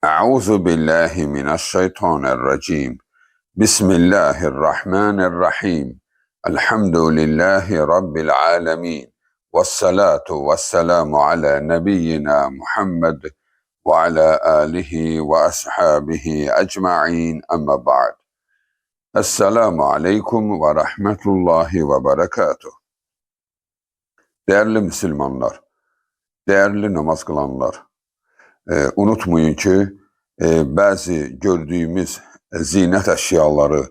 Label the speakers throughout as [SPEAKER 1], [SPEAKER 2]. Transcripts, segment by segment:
[SPEAKER 1] Euzu billahi mineşşeytanirracim. Bismillahirrahmanirrahim. Elhamdülillahi rabbil alamin. Vessalatu vesselamu ala nebiyyina Muhammed ve ala alihi ve ashabihi ecmaîn. Amma ba'd. Esselamu aleyküm ve rahmetullahi ve berekatuh. Değerli Müslümanlar, değerli namaz kılanlar, unutmayın ki, bəzi gördüyümüz zinət əşyaları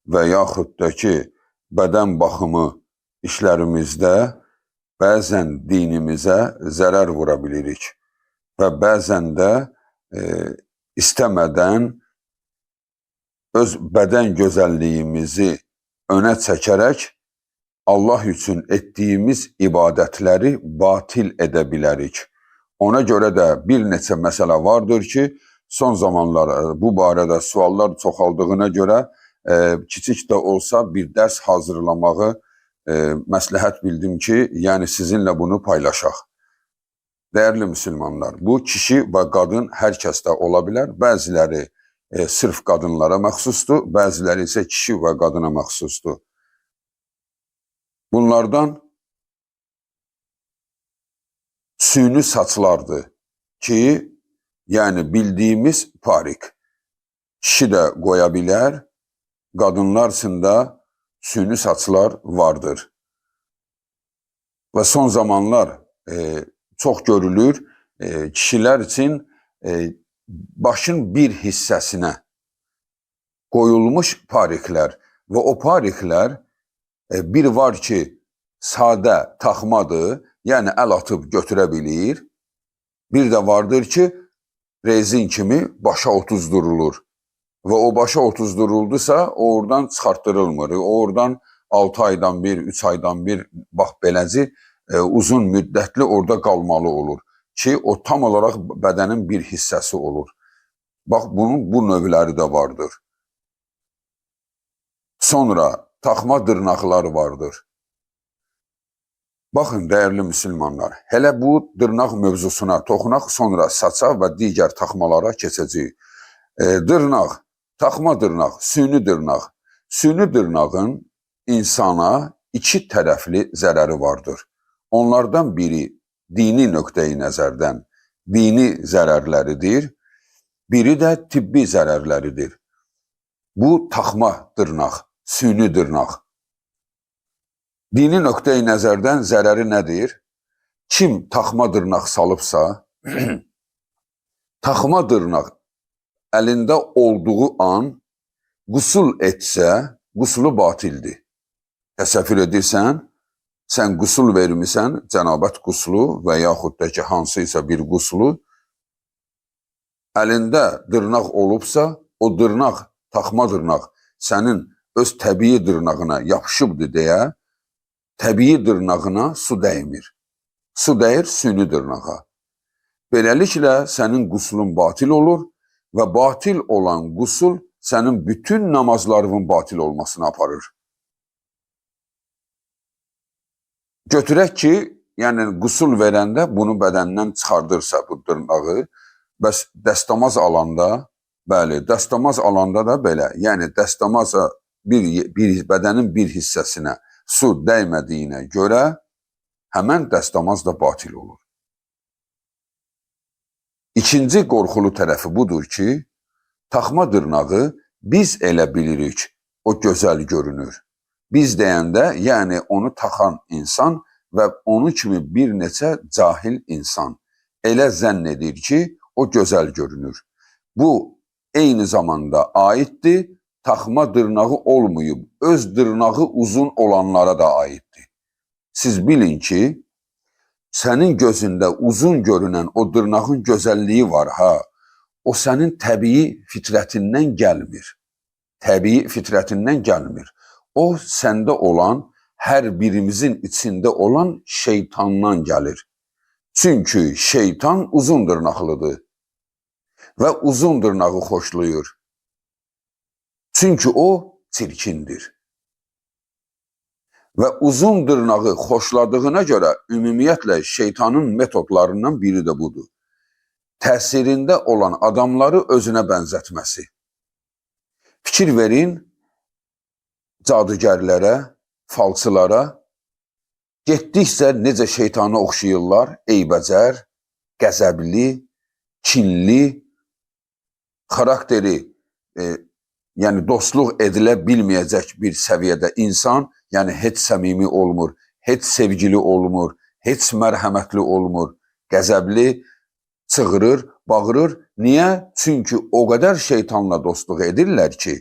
[SPEAKER 1] və yaxud da ki, bədən baxımı işlərimizdə bəzən dinimizə zərər vura bilirik və bəzən də istəmədən öz bədən gözəlliyimizi önə çəkərək Allah üçün etdiyimiz ibadətləri batil edə bilərik. Ona görə də bir neçə məsələ vardır ki, son zamanlar bu barədə suallar çoxaldığına görə kiçik də olsa bir dərs hazırlamağı məsləhət bildim ki, yəni sizinlə bunu paylaşaq. Dəyərli müsəlmanlar, bu kişi və qadın hər kəsdə ola bilər. Bəziləri sırf qadınlara məxsusdur, bəziləri isə kişi və qadına məxsusdur. Bunlardan süni saçlardır ki, yəni bildiyimiz parik. Kişi də qoya bilər, qadınlar üçün də süni saçlar vardır. Və son zamanlar çox görülür, kişilər üçün başın bir hissəsinə qoyulmuş pariklər və o pariklər bir var ki, sadə taxmadır, yəni əl atıb götürə bilir. Bir də vardır ki, rezin kimi başa otuzdurulur. Və o başa otuzduruldusa, o oradan çıxartdırılmır. O oradan 6 aydan bir, 3 aydan bir, bax beləcə uzun müddətli orada qalmalı olur ki, o tam olaraq bədənin bir hissəsi olur. Bax, bunun bu növləri də vardır. Sonra taxma dırnaqlar vardır. Baxın, dəyərli müsəlmanlar, hələ bu dırnaq mövzusuna toxunaq, sonra saça və digər taxmalara keçəcəyik. Dırnaq, taxma dırnaq, süni dırnaq. Süni dırnağın insana iki tərəfli zərəri vardır. Onlardan biri dini nöqteyi nəzərdən dini zərərləridir, biri də tibbi zərərləridir. Bu taxma dırnaq, süni dırnaq. Dini nöqteyi nəzərdən zərəri nədir? Kim taxma dırnaq salıbsa, taxma dırnaq əlində olduğu an qusul etsə, qusulu batildir. Təsəvvür edirsən, sən qusul vermisən, cənabət quslu və yaxud da ki, hansısa bir quslu, əlində dırnaq olubsa, o dırnaq, taxma dırnaq sənin öz təbii dırnağına yapışıbdır deyə, təbii dırnağına su dəymir. Su dəyir süni dırnağa. Beləliklə, sənin qusulun batil olur və batil olan qusul sənin bütün namazlarının batil olmasına aparır. Götürək ki, yəni qusul verəndə bunu bədəndən çıxardırsa bu dırnağı, bəs dəstəmaz alanda, bəli, dəstəmaz alanda da belə, yəni dəstəmaza bir bədənin bir hissəsinə su dəymədiyinə görə həmən dəstəmaz da batil olur. İkinci qorxulu tərəfi budur ki, taxma dırnağı biz elə bilirik, o gözəl görünür. Biz deyəndə, yəni onu taxan insan və onun kimi bir neçə cahil insan elə zənn edir ki, o gözəl görünür. Bu, eyni zamanda aiddir, taxma dırnağı olmayıb, öz dırnağı uzun olanlara da aiddir. Siz bilin ki, sənin gözündə uzun görünən o dırnağın gözəlliyi var ha, o sənin təbii fitrətindən gəlmir. Təbii fitrətindən gəlmir. O səndə olan, hər birimizin içində olan şeytandan gəlir. Çünki şeytan uzun dırnaqlıdır və uzun dırnağı xoşlayır. Çünki o çirkindir. Və uzun dırnağı xoşladığına görə ümumiyyətlə şeytanın metodlarından biri də budur. təsirində olan adamları özünə bənzətməsi. Fikir verin, cadugərlərə, falçılara, getdikcə necə şeytana oxşayırlar, eybəcər, qəzəbli, kinli, xarakteri, yəni dostluq edilə bilməyəcək bir səviyyədə insan, yəni heç səmimi olmur, heç sevgili olmur, heç mərhəmətli olmur, qəzəbli, çığırır, bağırır. Niyə? Çünki o qədər şeytanla dostluq edirlər ki,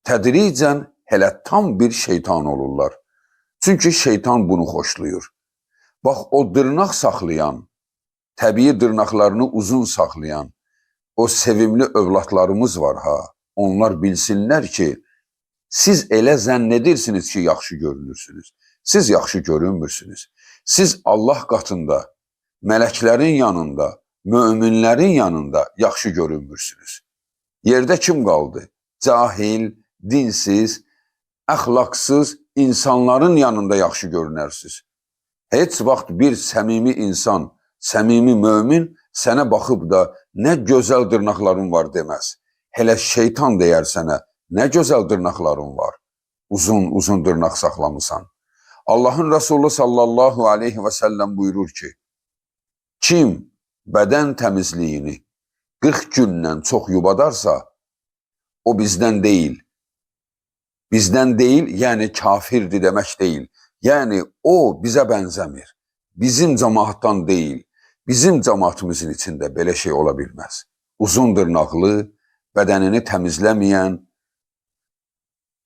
[SPEAKER 1] tədricən hələ tam bir şeytan olurlar. Çünki şeytan bunu xoşlayır. Bax, o dırnaq saxlayan, təbii dırnaqlarını uzun saxlayan o sevimli övladlarımız var ha. Onlar bilsinlər ki, siz elə zənn edirsiniz ki, yaxşı görünürsünüz. Siz yaxşı görünmürsünüz. Siz Allah qatında, mələklərin yanında, möminlərin yanında yaxşı görünmürsünüz. Yerdə kim qaldı? Cahil, dinsiz, əxlaqsız insanların yanında yaxşı görünərsiniz. Heç vaxt bir səmimi insan, səmimi mömin sənə baxıb da nə gözəl dırnaqların var deməz. Hələ şeytan deyər sənə, nə gözəl dırnaqların var. Uzun, uzun dırnaq saxlamısan. Allahın Resulü sallallahu aleyhi və səlləm buyurur ki, kim bədən təmizliyini 40 gündən çox yubadarsa, o bizdən deyil. Bizdən deyil, yəni kafirdir demək deyil. Yəni o bizə bənzəmir. Bizim cəmaatdan deyil. Bizim cəmaatımızın içində belə şey ola bilməz. Uzun dırnaqlı, bədənini təmizləməyən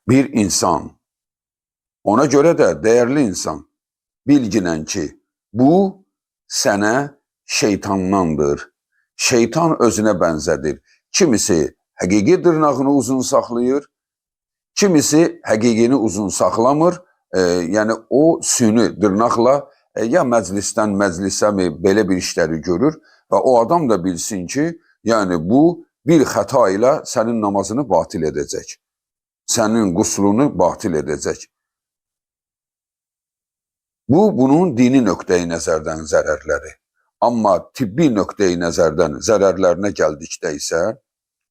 [SPEAKER 1] bir insan. Ona görə də dəyərli insan, bilginən ki, bu sənə şeytandandır. Şeytan özünə bənzədir. Kimisi həqiqi dırnağını uzun saxlayır, kimisi həqiqini uzun saxlamır. Yəni o süni dırnaqla ya məclisdən məclisə mi belə bir işləri görür və o adam da bilsin ki, yəni bu bir xəta ilə sənin namazını batil edəcək. Sənin quslunu batil edəcək. Bu, bunun dini nöqteyi nəzərdən zərərləri. Amma tibbi nöqteyi nəzərdən zərərlərinə gəldikdə isə,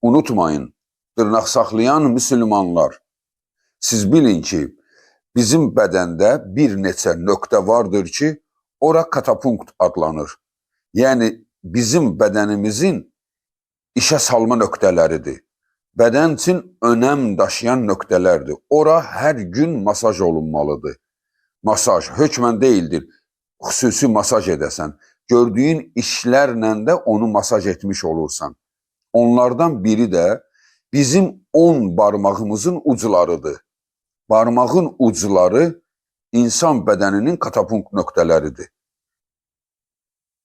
[SPEAKER 1] unutmayın, dırnaq saxlayan müsəlmanlar, siz bilin ki, bizim bədəndə bir neçə nöqtə vardır ki, ora katapunkt adlanır. Yəni, bizim bədənimizin işə salma nöqtələridir. Bədən üçün önəm daşıyan nöqtələrdir. Ora hər gün masaj olunmalıdır. Masaj hökmən deyildir, xüsusi masaj edəsən. Gördüyün işlərlə də onu masaj etmiş olursan. Onlardan biri də bizim 10 barmağımızın uclarıdır. Barmağın ucları insan bədəninin katapunkt nöqtələridir.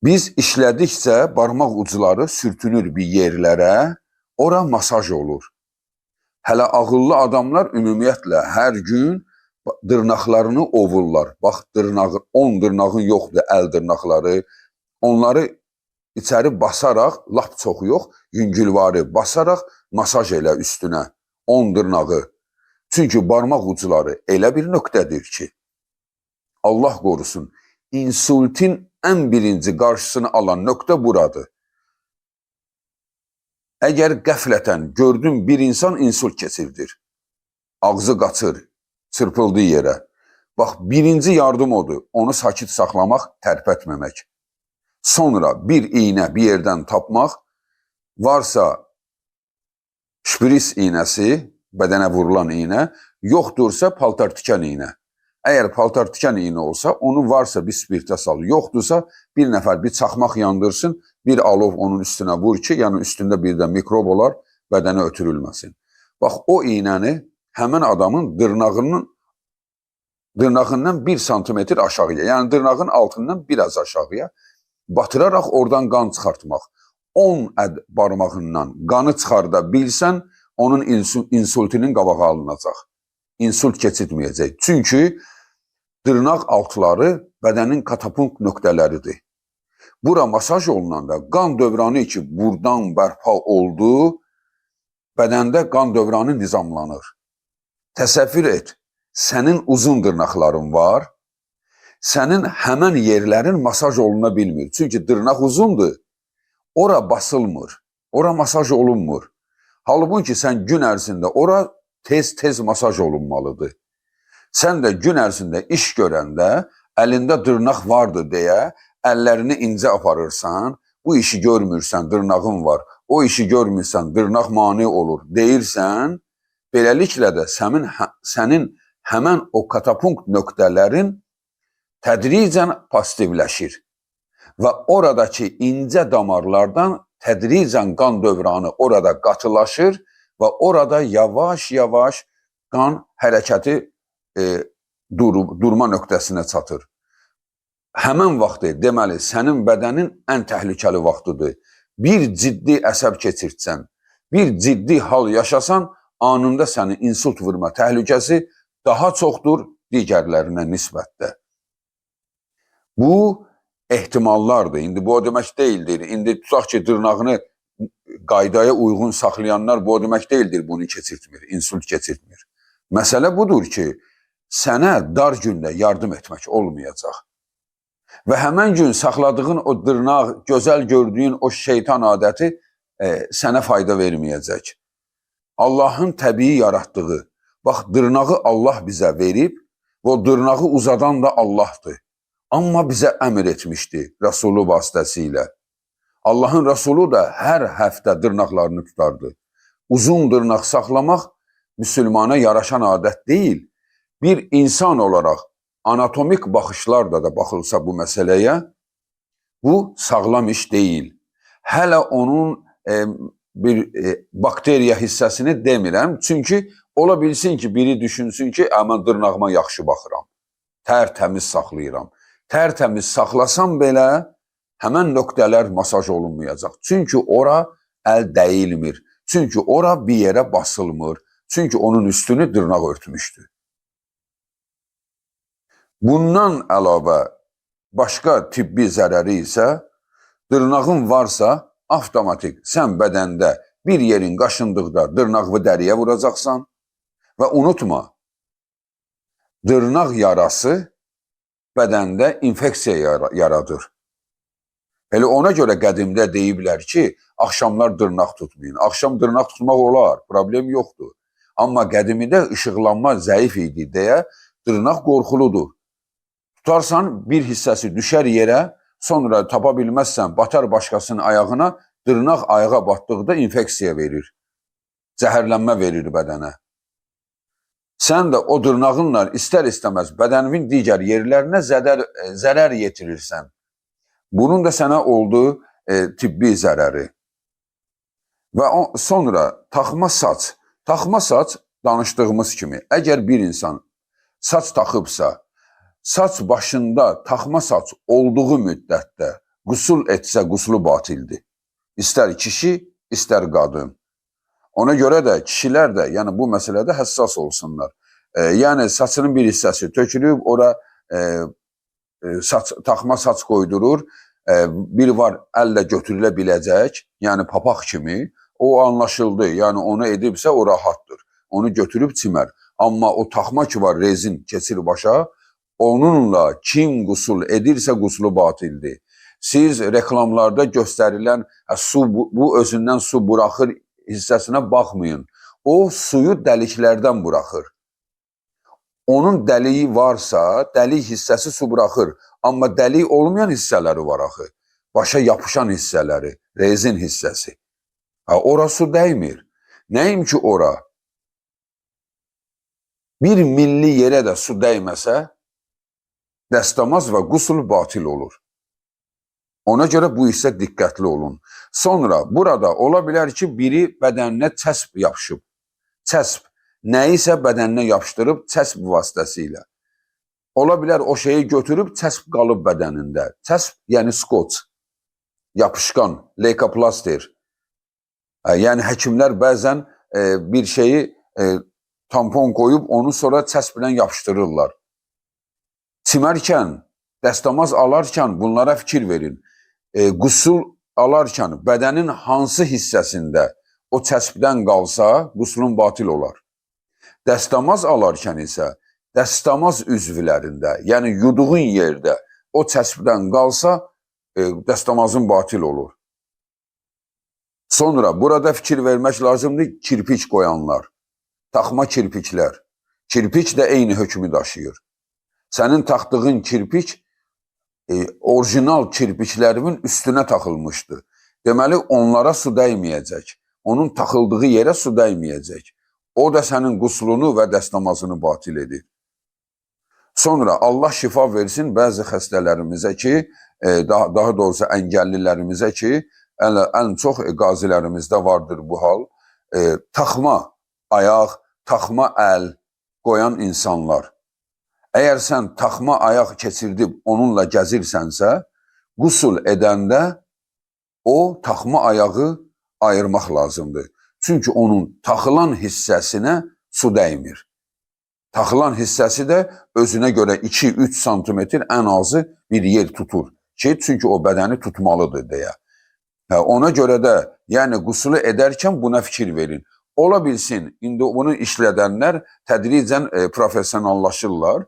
[SPEAKER 1] Biz işlədikcə barmaq ucları sürtünür bir yerlərə, ora masaj olur. Hələ ağıllı adamlar ümumiyyətlə hər gün dırnaqlarını ovurlar. Bax, dırnağı, 10 dırnağın yoxdur, əl dırnaqları. Onları içəri basaraq, lap çox yox, yüngülvari basaraq masaj elə üstünə 10 dırnağı. Çünki barmaq ucları elə bir nöqtədir ki, Allah qorusun, insultin ən birinci qarşısını alan nöqtə buradır. Əgər qəflətən gördün bir insan insult keçirdir, ağzı qaçır, çırpıldığı yerə. Bax, birinci yardım odur, onu sakit saxlamaq, tərpətməmək. Sonra bir iynə bir yerdən tapmaq, varsa şpris iynəsi, bədənə vurulan iynə, yoxdursa paltar tikan iynə. Əgər paltar tikan iynə olsa, onu varsa bir spirtə sal, yoxdursa bir nəfər bir çaxmaq yandırsın, bir alov onun üstünə vur ki, yəni üstündə bir də mikrob olar, bədənə ötürülməsin. Bax, o iynəni həmən adamın dırnağından 1 santimetr aşağıya, yəni dırnağın altından biraz aşağıya batıraraq oradan qan çıxartmaq. 10 əd barmağından qanı çıxarda bilsən, onun insultinin qabağı alınacaq. İnsult keçirtməyəcək. Çünki dırnaq altları bədənin katapunkt nöqtələridir. Bura masaj olunanda qan dövranı ki, buradan bərpa oldu, bədəndə qan dövranı nizamlanır. Təsəvvür et, sənin uzun dırnaqların var, sənin həmən yerlərin masaj oluna bilmir. Çünki dırnaq uzundur. Ora basılmır, ora masaj olunmur. Halbuki sən gün ərzində ora tez-tez masaj olunmalıdır. Sən də gün ərzində iş görəndə əlində dırnaq vardı deyə əllərini incə aparırsan, bu işi görmürsən, dırnağın var, o işi görmürsən, dırnaq mane olur deyirsən, beləliklə də sənin həmən o katapunkt nöqtələrin tədricən pastivləşir və oradakı incə damarlardan tədricən qan dövranı orada qatılaşır və orada yavaş-yavaş qan hərəkəti durma nöqtəsinə çatır. Həmən vaxtı, deməli, sənin bədənin ən təhlükəli vaxtıdır. Bir ciddi əsəb keçirtsən, bir ciddi hal yaşasan, anında səni insult vurma təhlükəsi daha çoxdur digərlərinə nisbətdə. Bu ehtimallardır. İndi bu o demək deyildir. İndi tutaq ki, dırnağını qaydaya uyğun saxlayanlar bu o demək deyildir, bunu keçirtmir, insult keçirtmir. Məsələ budur ki, sənə dar gündə yardım etmək olmayacaq. Və həmən gün saxladığın o dırnaq, gözəl gördüyün o şeytan adəti sənə fayda verməyəcək. Allahın təbii yaratdığı, bax dırnağı Allah bizə verib və o dırnağı uzadan da Allahdır. Amma bizə əmr etmişdi Rəsulu vasitəsilə. Allahın Rəsulu da hər həftə dırnaqlarını tutardı. Uzun dırnaq saxlamaq müsəlmana yaraşan adət deyil. Bir insan olaraq anatomik baxışlarla da baxılsa bu məsələyə, bu sağlam iş deyil. Hələ onun bir bakteriya hissəsini demirəm. Çünki ola bilsin ki, biri düşünsün ki, mən dırnağıma yaxşı baxıram, tərtəmiz saxlayıram. Tərtəmiz saxlasam belə, həmən nöqtələr masaj olunmayacaq. Çünki ora əl dəyilmir. Çünki ora bir yerə basılmır. Çünki onun üstünü dırnaq örtmüşdü. Bundan əlavə başqa tibbi zərəri isə dırnağın varsa avtomatik sən bədəndə bir yerin qaşındıqda dırnağını dəriyə vuracaqsan və unutma, dırnaq yarası bədəndə infeksiya yaradır. Elə ona görə qədimdə deyiblər ki, axşamlar dırnaq tutmayın. Axşam dırnaq tutmaq olar, problem yoxdur. Amma qədimidə işıqlanma zəif idi deyə dırnaq qorxuludur. Tutarsan bir hissəsi düşər yerə, sonra tapa bilməzsən, batar başqasının ayağına, dırnaq ayağa batdıqda infeksiya verir. Zəhərlənmə verir bədənə. Sən də o dırnağınla istər-istəməz bədəninin digər yerlərinə zərər yetirirsən. Bunun da sənə oldu tibbi zərəri. Və sonra taxma saç. Taxma saç danışdığımız kimi, əgər bir insan saç taxıbsa, saç başında taxma saç olduğu müddətdə qüsul etsə qüslu batildir. İstər kişi, istər qadın. Ona görə də kişilər də yəni bu məsələdə həssas olsunlar. Yəni saçının bir hissəsi tökülüb, ora taxma saç qoydurur. Bir var əllə götürülə biləcək, yəni papaq kimi. O anlaşıldı. Yəni onu edibsə o rahatdır. Onu götürüb çimər. Amma o taxma ki var, rezin keçir başa, onunla kim qüsul edirsə qüslu batildir. Siz reklamlarda göstərilən su bu özündən su buraxır hissəsinə baxmayın. O suyu dəliklərdən buraxır. Onun dəliyi varsa, dəlik hissəsi su buraxır. Amma dəlik olmayan hissələri var axı. Başa yapışan hissələri, rezin hissəsi. Ha, ora su dəymir. Nəyim ki ora bir milli yerə də su dəyməsə, dəstəmaz və qüsul batil olur. Ona görə bu hissə diqqətli olun. Sonra burada ola bilər ki, biri bədəninə çəsp yapışıb. Çəsp, nəyisə bədəninə yapışdırıb çəsp vasitəsilə. Ola bilər o şeyi götürüb çəsp qalıb bədənində. Çəsp, yəni skoç, yapışqan, leykoplaster. Yəni həkimlər bəzən bir şeyi tampon qoyub onu sonra çəsp ilə yapışdırırlar. Çimərkən, dəstəmaz alarkən bunlara fikir verin. Qüsul alarkən bədənin hansı hissəsində o çəspdən qalsa, qüslun batil olar. Dəstəmaz alarkən isə dəstəmaz üzvlərində, yəni yuduğun yerdə o çəspdən qalsa, dəstəmazın batil olur. Sonra burada fikir vermək lazımdır kirpik qoyanlar, taxma kirpiklər. Kirpik də eyni hökmü daşıyır. Sənin taxdığın kirpik orijinal kirpiklərimin üstünə taxılmışdı. Deməli, onlara su dəyməyəcək. Onun taxıldığı yerə su dəyməyəcək. O da sənin quslunu və dəstəmazını batil edir. Sonra Allah şifa versin bəzi xəstələrimizə ki, daha doğrusu əngəllilərimizə ki, ən çox qazilərimizdə vardır bu hal. Taxma ayaq, taxma əl qoyan insanlar. Əgər sən taxma ayaq keçirdib onunla gəzirsənsə, qusul edəndə o taxma ayağı ayırmaq lazımdır. Çünki onun taxılan hissəsinə su dəymir. Taxılan hissəsi də özünə görə 2-3 santimetr ən azı bir yer tutur ki, çünki o bədəni tutmalıdır deyə. Ona görə də, yəni qusulu edərkən buna fikir verin. Ola bilsin, indi bunu işlədənlər tədricən professionallaşırlar.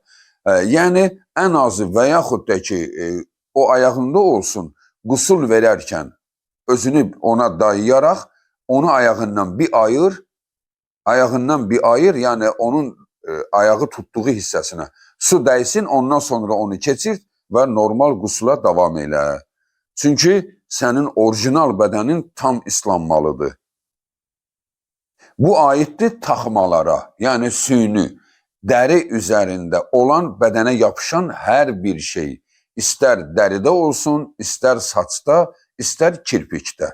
[SPEAKER 1] Yəni ən azı və yaxud da ki, o ayağında olsun, qusul verərkən özünü ona dayayaraq onu ayağından bir ayır, yəni onun ayağı tutduğu hissəsinə su dəysin, ondan sonra onu keçir və normal qusula davam elə. Çünki sənin orijinal bədənin tam islanmalıdır. Bu aiddir taxmalara, yəni süni, dəri üzərində olan bədənə yapışan hər bir şey, istər dəridə olsun, istər saçda, istər kirpikdə.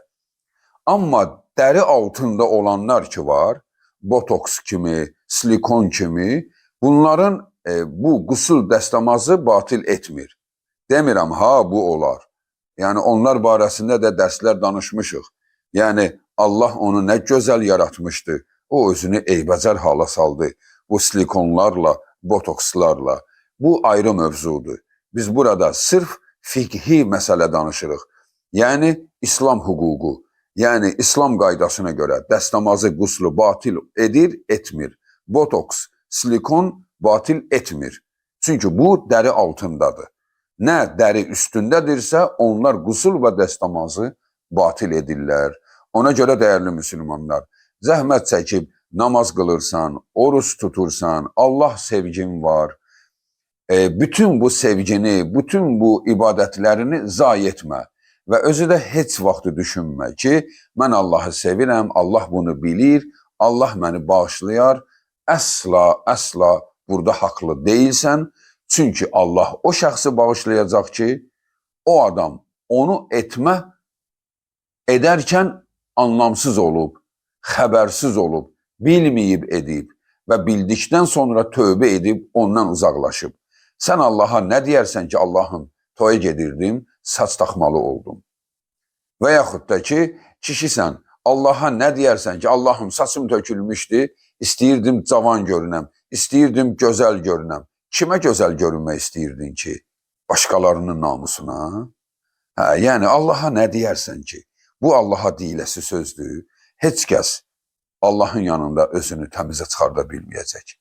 [SPEAKER 1] Amma dəri altında olanlar ki var, botoks kimi, silikon kimi, bunların bu qusul dəstəmazı batil etmir. Demirəm, ha bu olar. Yəni onlar barəsində də dərslər danışmışıq. Yəni Allah onu nə gözəl yaratmışdı. O özünü eybəcər hala saldı. Bu silikonlarla, botokslarla. Bu ayrı mövzudur. Biz burada sırf fiqhi məsələ danışırıq. Yəni İslam hüququ, yəni İslam qaydasına görə dəstəmazı, quslu batil edir, etmir. Botoks, silikon batil etmir. Çünki bu dəri altındadır. Nə dəri üstündədirsə, onlar qusul və dəstəmazı batil edirlər. Ona görə dəyərli müsəlmanlar, zəhmət çəkib namaz qılırsan, oruç tutursan, Allah sevgin var. Bütün bu sevgini, bütün bu ibadətlərini zayi etmə. Və özü də heç vaxt düşünmə ki, mən Allahı sevirəm, Allah bunu bilir, Allah məni bağışlayar. Əsla, əsla burada haqlı deyilsən. Çünki Allah o şəxsi bağışlayacaq ki, o adam onu edərkən anlamsız olub, xəbərsiz olub, bilməyib edib və bildikdən sonra tövbə edib ondan uzaqlaşıb. Sən Allaha nə deyərsən ki, Allahım, toya gedirdim, saç taxmalı oldum. Və yaxud da ki, kişisən, Allaha nə deyərsən ki, Allahım, saçım tökülmüşdü, istəyirdim cavan görünəm, istəyirdim gözəl görünəm. Kimə gözəl görünmək istəyirdin ki? Başqalarının namusuna? Hə, yəni Allaha nə deyərsən ki? Bu Allaha deyiləsi sözdür. Heç kəs Allahın yanında özünü təmizə çıxarda bilməyəcək.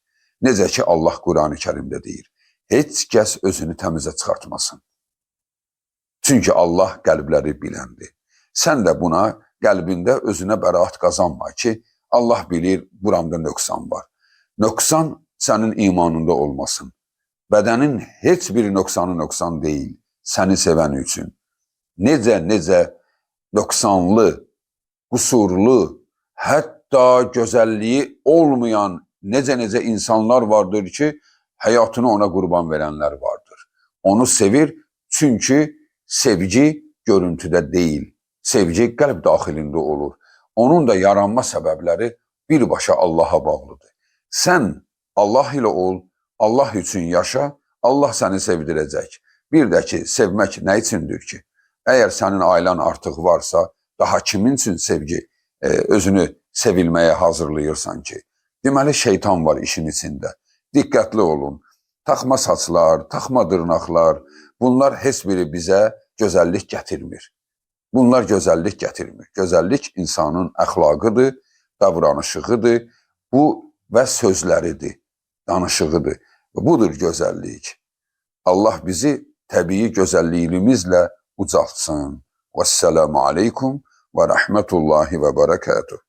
[SPEAKER 1] Necə ki Allah Qurani Kərimdə deyir. Heç kəs özünü təmizə çıxartmasın. Çünki Allah qəlbləri biləndir. Sən də buna qəlbində özünə bəraət qazanma ki, Allah bilir buramda nöqsan var. Nöqsan sənin imanında olmasın. Bədənin heç bir nöqsanı nöqsan deyil səni sevən üçün. Necə nöqsanlı, qüsurlu, hətta gözəlliyi olmayan necə insanlar vardır ki, həyatını ona qurban verənlər vardır. Onu sevir çünki sevgi görüntüdə deyil, sevgi qəlb daxilində olur. Onun da yaranma səbəbləri birbaşa Allaha bağlıdır. Sən Allah ilə ol, Allah üçün yaşa, Allah səni sevdirəcək. Bir də ki, sevmək nə üçündür ki? Əgər sənin ailən artıq varsa, daha kimin üçün sevgi, özünü sevilməyə hazırlayırsan ki? Deməli, şeytan var işin içində. Diqqətli olun. Taxma saçlar, taxma dırnaqlar, bunlar heç biri bizə gözəllik gətirmir. Bunlar gözəllik gətirmir. Gözəllik insanın əxlaqıdır, davranışığıdır, bu və sözləridir, danışığıdır. Budur gözəllik. Allah bizi təbii gözəlliyimizlə ucaltsın. Vəssalamu aleykum və rəhmətullahi və bərəkatuhu.